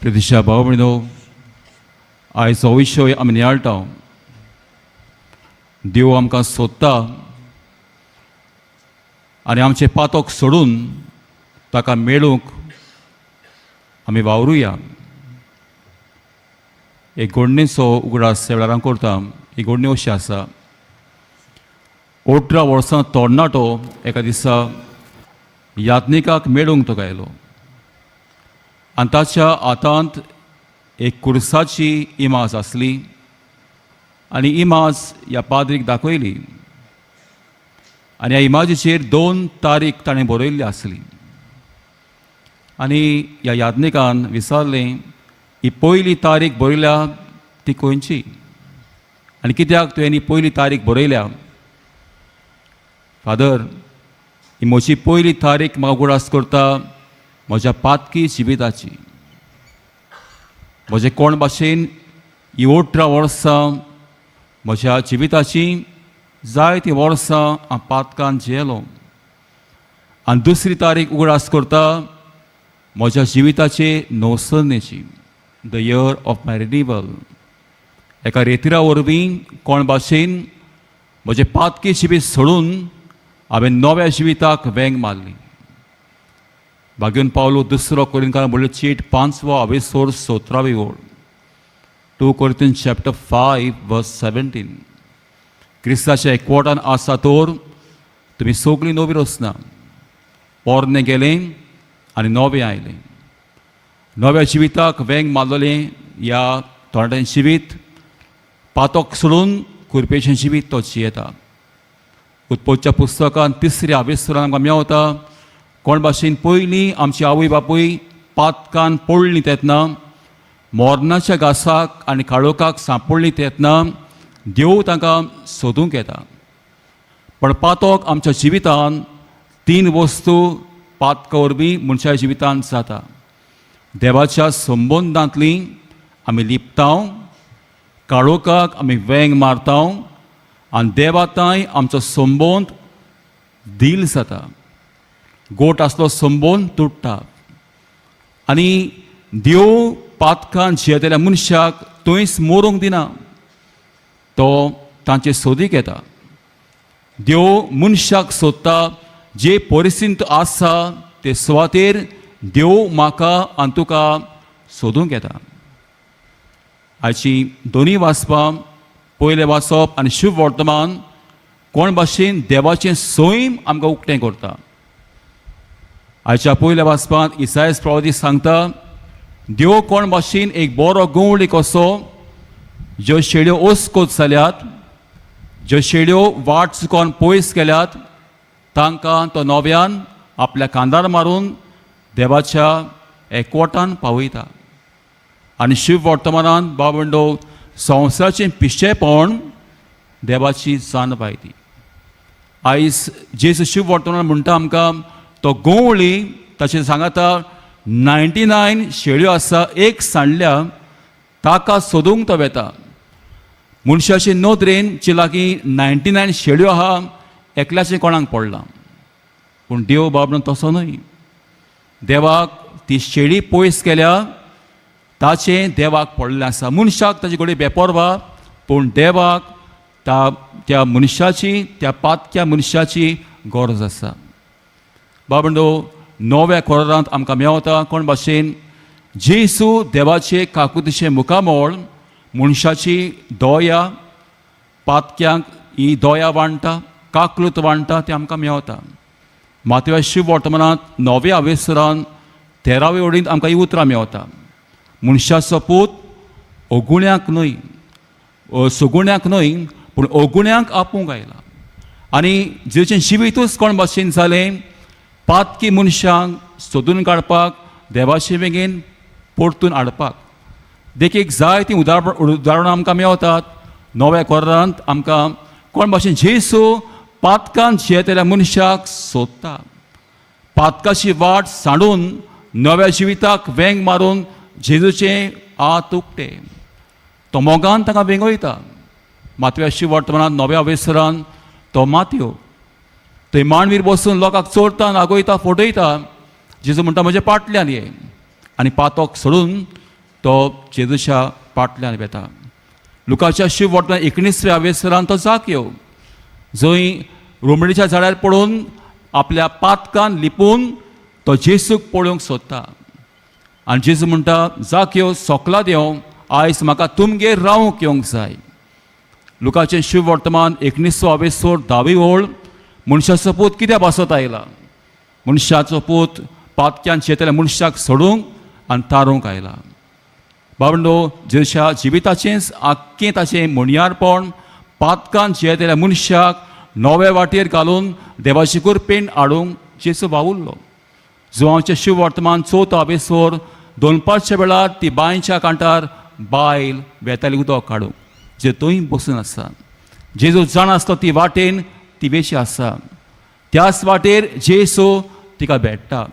प्रतिशा भाव भयणो, आयज हो विशय आमी नियाळटा. देव आमकां सोदता आनी आमचें पातक सोडून ताका मेळूंक आमी वावरुया. एक घडणेचो उगडास ह्या वेळार हांव करता. ही घडणी अशी आसा. 18 वर्सां तरणाटो एका दिसा याज्ञिकाक मेळूंक तो आयलो आनी ताच्या हातांत एक कुर्साची इमाज आसली आनी इमाज ह्या पाद्रीक दाखयली आनी ह्या इमाजीचेर दोन तारीख ताणें बरयल्ली आसली. आनी ह्या याज्ञिकान विचारलें, ही पयली तारीख बरयल्या ती खंयची आनी कित्याक तुवें ही पयली तारीख बरयल्या? फादर, ही म्हजी पयली तारीख म्हाका उगडास करता म्हज्या पातकी जिविताची. म्हजे कोण भाशेन ही 18 वर्सां म्हज्या जिविताची, जायतीं वर्सां हांव पातकान जियेलो. आनी दुसरी तारीख उगडास करता म्हज्या जिविताचे नवसरणेची, the year of my renewal. एका रेतिरा वरवीं कोण भाशेन म्हजें पातकी जिवीत सोडून हांवें नव्या जिविताक वेंग मारली. भाग्यवंत पावलो दुसरो कोरिंथकार म्हणलें चीट, पांचवो आवेसोर, 17वी ओळ, 2 Corinthian chapter 5 verse 17. क्रिस्ताच्या एकवटान आसा तर तुमी सगळीं नवी रचना. पोरणें गेलें आनी नवें आयलें. नव्या जिविताक वेंग मारलेलें ह्या थोड्यां जिवीत पातक सोडून कुरपेचें जिवीत तो जियेता. उत्पत्तीच्या पुस्तकान तिसऱ्या आवेसरान आमकां मेवता, कोण भाशेन पयलीं आमची आवय बापूय पातकान पडलीं तेन्ना, मोरनाच्या घासाक आनी काळोखाक सांपडलीं तेन्ना देव तांकां सोदूंक येता. पण पातक आमच्या जिवितान, तीन वस्तू पातका वरवीं मनशाच्या जिवितांत जाता. देवाच्या संबंदांतली आमी लिपतांव, काळोखाक आमी वेंग मारतांव आनी देवातांय आमचो संबंद धील जाता. गोट आसलो संबंद तुट्टा आनी देव पातकान जियेतल्या मनशाक थंयच मरूंक दिना, तो तांचे सोदीक येता. देव मनशाक सोदता. जे परिस्थितींत आसा ते सुवातेर देव म्हाका आनी तुका सोदूंक येता. आयची दोनूय वाचपां, पयलें वाचप आनी शुभ वर्तमान, कोण भाशेन देवाचें सैम आमकां उक्तें करता. आयच्या पयल्या वाचपांत इसायस प्रवादी सांगता, देव कोण भाशेन एक बरो गवळी कसो, ज्यो शेळ्यो ओसकोत जाल्यात, ज्यो शेळ्यो वाट चुकोन पयस गेल्यात, तांकां तो नव्यान आपल्या खांदार मारून देवाच्या एकवटान पावयता. आनी शिव वर्तमानान बाबंडो, संवसाराचें पिशेपण देवाची जाणवाय ती. आयज जेजू शिव वर्तमान म्हणटा आमकां, तो गवळी ताचें सांगाता, 99 शेळ्यो आसा, एक सांडल्या, ताका सोदूंक तो वेता. मनशाचे नदरेन जे लागीं 99 शेळ्यो आहा, एकल्याचें कोणाक पडलां? पूण देव बाब तसो न्हय. देवाक ती शेळी पयस केल्या ताचें देवाक पडलें आसा. मनशाक ताचे कडेन बेपर्वा, पूण देवाक त्या मनशाची, त्या पातक्या मनशाची गरज आसा. बाबंडो, नव्या कोरांत आमकां मेवता कोण भाशेन जेसू देवाचे काकुतीचें मुखामळ मनशाची दया, पातक्यांक ही दया वांट्टा, काकलूत वांट्टा, तें आमकां मेवता. मातव्या शिव वर्तमानांत नव्या अवेसरान 13वे ओडींत आमकां ही उतरां मेवता, मनशाचो पूत अगुण्याक न्हय, सगुण्याक न्हय, पूण अगुण्याक आपोवंक आयला. आनी जेचें जिवितूच कोण भाशेन जालें, पातकी मनशांक सोदून काडपाक, देवाचे वेगेन परतून हाडपाक. देखीक जायतीं उदाहरणां आमकां मेवतात. नव्या कोरांत आमकां कोण भाशेन जेसू पातकान जियेतल्या मनशाक सोदता, पातकाची वाट सांडून नव्या जिविताक वेंग मारून जेजूचें हात उक्ते, तो मोगान ताका वेंगयता. मातव्या शिव वर्तमानात नव्या वेसरान तो मातयो थंय मांडवीर बसून लोकांक चोरता, नागयता, फटयता. जेजू म्हणटा, म्हज्या पाटल्यान ये आनी पातक सोडून तो जेजूच्या पाटल्यान वेता. लुकाच्या शिव वर्तमान 19व्या वेसरान तो जाक्यो जंय रोमणीच्या झाडार पडून आपल्या पातकान लिपून तो जेजूक पळोवंक सोदता आनी जेजू म्हणटा, जाक्यो, सोकलात येव, आयज म्हाका तुमगेर रावंक येवंक जाय. लुकाचें शिव वर्तमान 19वो आवेसोर 10वी ओळ, मनशाचो पूत कित्या पासत आयला? मनशाचो पूत पातक्यान शेतल्या मनशाक सोडूंक आनी तारूंक आयला. बाबंडो, जेजूच्या जिविताचेंच आख्खें ताचें म्हणयारपण पातकान जियेतल्या मनशाक नवे वाटेर घालून देवाची कृपेन हाडूंक जेजू वावुरलो. जुवांचें शिव वर्तमान चवथो आबेसोर, दोनपारच्या वेळार ती बांयच्या कांठार बायल वेताली उदक काडूंक, जे थंय बसून आसा. जेजू जाण आसलो ती वाटेन ती वेशी आसा. त्याच वाटेर जेसू तिका भेट्टा.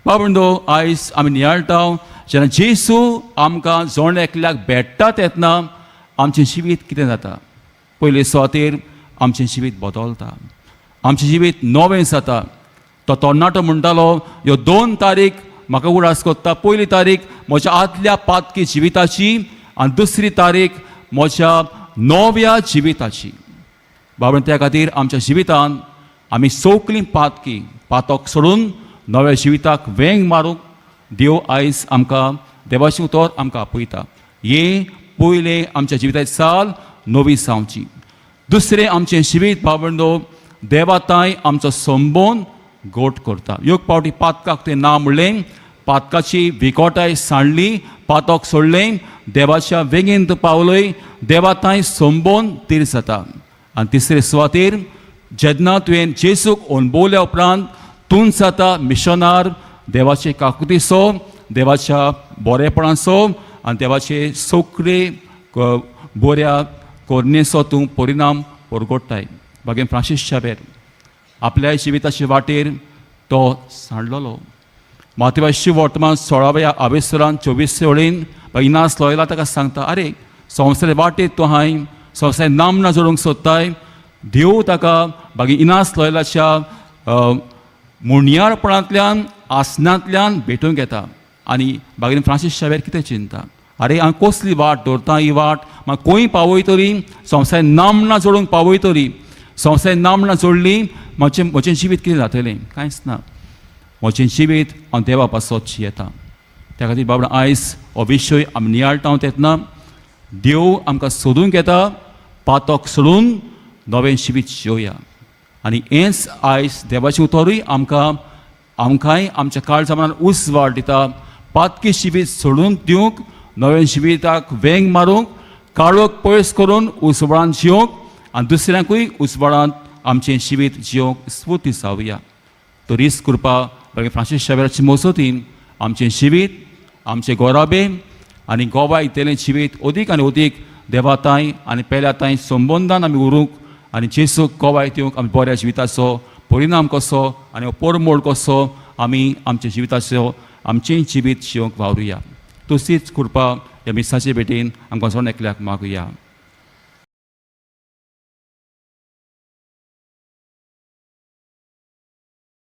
बाबंडो, आयज आमी नियाळटा, जेन्ना जेसू आमकां जण एकल्याक भेट्टा तेन्ना आमचें जिवीत कितें जाता? पयले सुवातेर आमचें जिवीत बदलता, आमचें जिवीत नवें जाता. तो तरणाटो म्हणटालो, ह्यो दोन तारीख म्हाका उगडास कोत्ता. पयली तारीख म्हज्या आदल्या पातकी जिविताची आनी दुसरी तारीख म्हज्या नव्या जिविताची. बाबा, त्या खातीर आमच्या जिवितांत आमी सगलीं पातकी पातक सोडून नव्या जिविताक वेंग मारूंक देव आयज आमकां देवाचें उतर आमकां आपयता. हे पयलें आमच्या जिविताची चाल नवी जावची. दुसरें, आमचें जिवीत, भावंडो, देवाताय आमचो संबोन गोट करता. एक पावटी पातकाक तें ना म्हणलें, पातकाची विकोटाय सांडली, पातक सोडलें, देवाच्या वेगेन तूं पावलय, देवाताय संबोन तीर जाता. आनी तिसरे सुवातेर, जेन्ना तुवें जेजूक अणभवल्या उपरांत तूं जाता मिशनार देवाचे काकुतीचो, देवाच्या बरेपणाचो आनी देवाचे सगळे बऱ्या कोरणेचो तूं परिणाम परगोडटाय. बागे फ्रांसीस शाबेर आपल्या जिविताचे वाटेर तो सांडलेलो. मातेवाशी वर्तमान 16व्या आवेसरान 24 वळीन इनास लोयला ताका सांगता, आरे, संवसार वाटेर तूं हांय संवसार नामना जोडूंक सोदताय. देव ताका बागी इनास लोयलाच्या मुणयारपणांतल्यान, आसनांतल्यान भेटूंक येता. आनी बागीन फ्रांसीस शावेर कितें चिंता? आरे, हांव कसली वाट दवरता? ही वाट म्हाका खंय पावयतली? संवसार नामना जोडूंक पावयतली? संवसार नामना जोडली, म्हजें जिवीत कितें जातलें? कांयच ना. म्हजें जिवीत हांव देवा पासत जियेता. त्या खातीर बाबा, आयज हो विशय आमी नियाळटा तेन्ना देव आमकां सोदूंक येता. पातक सोडून नवें जिवीत जियोया. आनी हेंच आयज देवाचें उतरूय आमकां, आमकांय आमच्या काळजा मनान उजवाड दिता. पातकी जिवीत सोडून दिवंक, नवें जिविताक वेंग मारूंक, काळोख पयस करून उजवाडान जियोंक आनी दुसऱ्यांकूय उजवाडांत आमचें जिवीत जियोंक स्फूर्ती जावया. तरीच कृपा बरे फ्रांसीस शावेराचे मजतीन आमचें जिवीत, आमचें गोराबे आनी गोवा इतलें जिवीत अदीक आनी अदीक देवाताय आनी पेल्याताय संबंदान आमी उरूंक आनी जेजूक गोवाय दिवंक आमी बऱ्या जिविताचो परिणाम कसो आनी परमोळ कसो आमी आमच्या जिविताचो आमचें जिवीत जिवंक वावरुया. तशीच कृपा ह्या मिसाचे भेटेन आमकां जण एकल्याक मागुया.